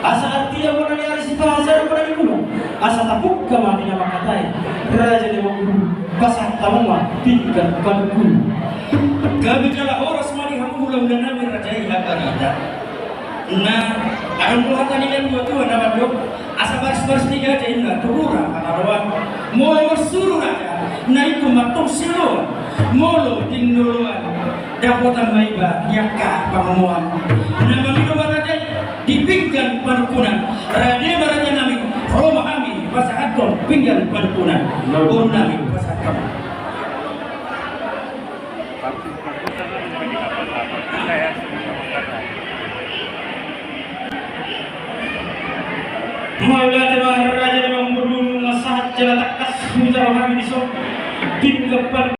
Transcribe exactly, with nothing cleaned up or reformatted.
Asa artina bona ni ari sipaha sada bona ni bulan. Asa tabuka ma di na mangkatai raja ni amangboru, pasahat hamu ma pinggan panungkunan. Gabe jala horas ma di hamu hulahula nami raja i, na barita. Na adong do hata ni na tuatua na mandok, asa barisbaris ni gaja inna tu rura hataroan. Molo marsuru raja na ingkon mantong siloan, molo tindoan dapotan ma iba di angka pangomoan. Na mangido ma raja i di pinggan panungkunan. Rade ma raja nami, ro ma hami pasahathon pinggan panungkunan. Boru nami, pasahat hamu. Mauliate ma raja ni amangboru, nunga sahat jala tangkas hujalo hami dison pinggan panungkunan.